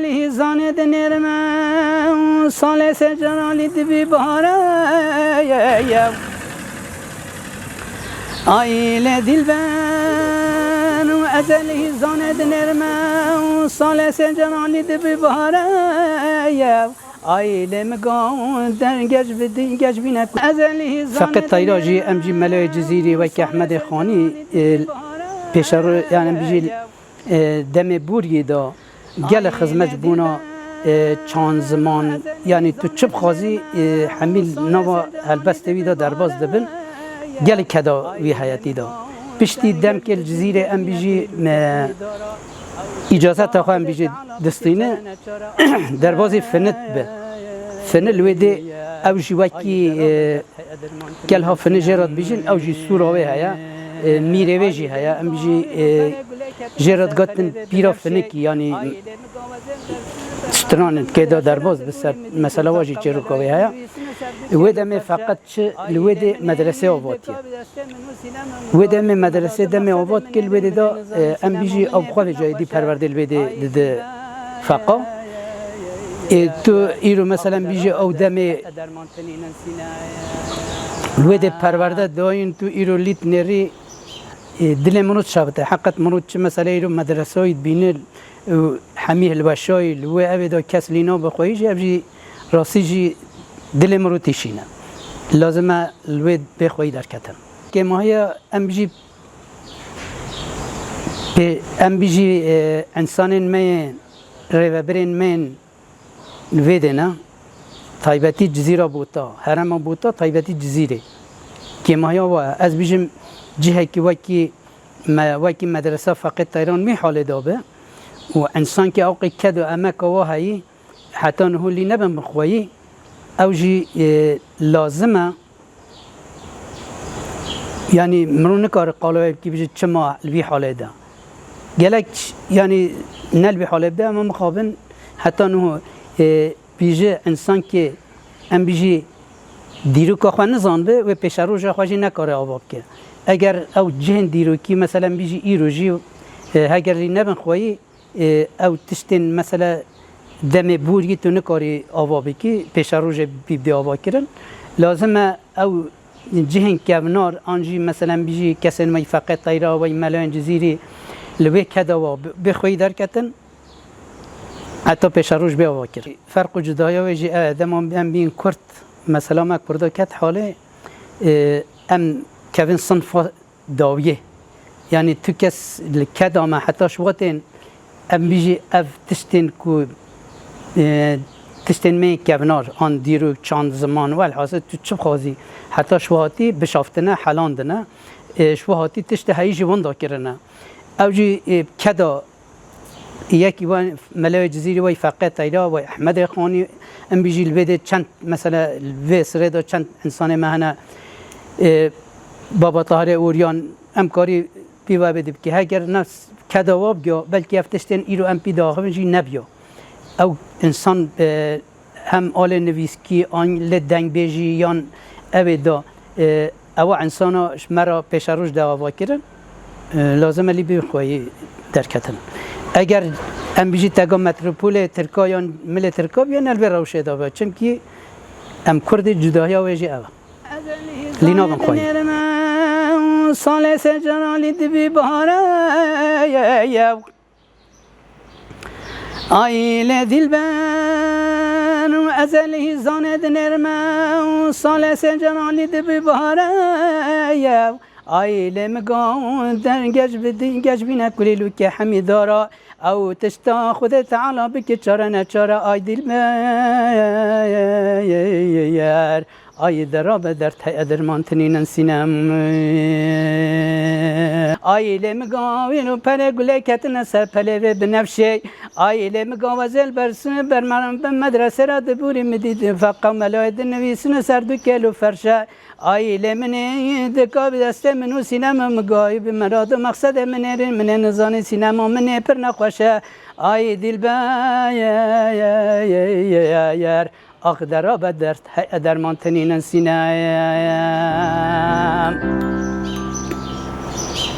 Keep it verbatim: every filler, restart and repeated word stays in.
Lîzanê dinêrime û salê sê caralî dibî bahare ye. Ay lê dilber û ezelî zanê dinêrime û salê sê caralî dibî bahare ye. Ay lê min gaw dergeç bi dilgeç bîne ku ezelî zanê Feqê Tayra jî em jî Melayê Cizîrî wekî Ehmedê Xanî, e, pêşero-, yani em jî, e, demê Bûriyê de gelek xizmet bûna, e, çand ziman, yani tu çi bixwazî, e, hemî nava helbestê wî de derbas dibin, gelek keda wî heyetî de. Piştî demkê li Cizîrê em bijî, me, îcazeta xwe em bijî distîne, derbazî finit bi. Finil wê dê ew jî wekî, e, Gel ha finê jê re dibêjin, ew jî sûra wê heye, e, mîrê wê jî heye. Em jî, e, jê re digotin pîra finikî, yanî stranên kê de derbas bi ser mesela wa jî çêroka wê heye. Wê demê feqet çi li wê dê medresê avatiye. Wê demê medresê demê avat kir, li wê dê de, e, em bijî ew bi xwe vê cayê dî perwerdê li wê dê didi feqa. E, tu îro mesela em bijî ew demê Li wê dê perwerde dayîn tu îro lît nêrî, e, dilê mirût şabite. Heqet mirût çi mesele îro medresayî dibîne û hemî hilweşayî li wê evê de kes lî nabe xweyî jî ev jî rastî jî dilê mirûtî şîne. Lazim e li wê bê xweyî derketin. Kêmahiya em jî pê, em bijî, e, însanên me yên, rêvebirên me yên, Li vê dê ne, taybetî Cizîra Bûta, herêma Bûta, taybetî Cizîrê. Kêmahiya wa, ez bijim cihekî wekî me, wekî medresa Feqê Teyran wî halê de be û însankî ewqî ked û emeka wa heyî, heta niho lî nebin bi xweyî, ew jî, e, lazim e. Yanî mirov nikare qala wê bikî, bijî çima li vî halê de. Gelek, yanî ne li vî halê de, ema mixabin heta niho, e, bîje însankê em bijî dîroka xwe nizanbe, wê pêşeroja xwe jî nekare ava bike. Eger ew cihên dîrokî, meselen, bijî îro jî, e, heger lî nebin xweyî, e, ew tiştên mesela demê bûrî tu nikarî ava bikî, pêşerojê bî bidê ava kirin. Lazim e ew cihên kevnar an jî meselen bijî kesên wey Feqê Teyra, wey Melayên Cizîrî li wê keda wa bi, bi xweyî derketin, heta pêşeroj bê ava kirin. Ferq û cudaya wê jî ew e, dema em bîn Kurd, mesela me Kurda ket halê, e, em kevin sinfa dawiyê. Yanî tu kes li keda me heta şivatên em bijî ev tiştên ku, e, tiştên me yên kevnar, an dîrok, çand, ziman, welhasil tu çi bixwazî heta şivatî bişaftine, helandine. E, şivatî tiştê heyî jî winda kirine. Ew jî, e, keda Yekî wan Melewê Cizîrî, wey Feqê Teyra, wey Ehmedê Xanî, em bijî li vê de çend, mesela, li vê sirê de çend însanê me hene, e, Baba Tahirê Oryan, em karî pî ve bê dibkî. Heger ne keda wa bigiya, belkî ev tiştên îro em pî diaxivin jî nebiya. Ew însan, e, hem alê nivîskî, an lê dengbêjî, yan ew ê da, e, ewa însana ji me re pêşeroj de ava kirin, e, lazim e lî bi xweyî derketin. Eger em bijî tega metropolê Tirka yan milê Tirka biye, ne li vê rewşê de be. Çimkî em Kurdê cudahiya wê jî ev e. Lî nabin xweyî. Salê sê cara lî dibî bahare ye. Ay lê dilber û ezelî zanê dinêrme û salê sê cara lî dibî bahare ye. Ay lê mi gaw dergeç bi dilgeç bîne kulîlûkê hemî dara. Ew tişta Xwedê Teala bike çare neçare ay dilber. Ay dera be dert heye derman tinînin sînem. Ay lê mi gawîn û perê gulê ketine ser pelê vê binevşê. Ay lê mi gawe zel bersin bermerin bin medrese ra dibûrî mi dît feqa melayê dinivîsine ser du kêl û ferşe. Ay lê min ê dika bi destê min û sînema mi gayî bi merad û mexsedê min ê rê min ê nizanî sînema min ê pir nexweş e. Ay dilber. Ax dera be dert heye derman tinînin sîneyem.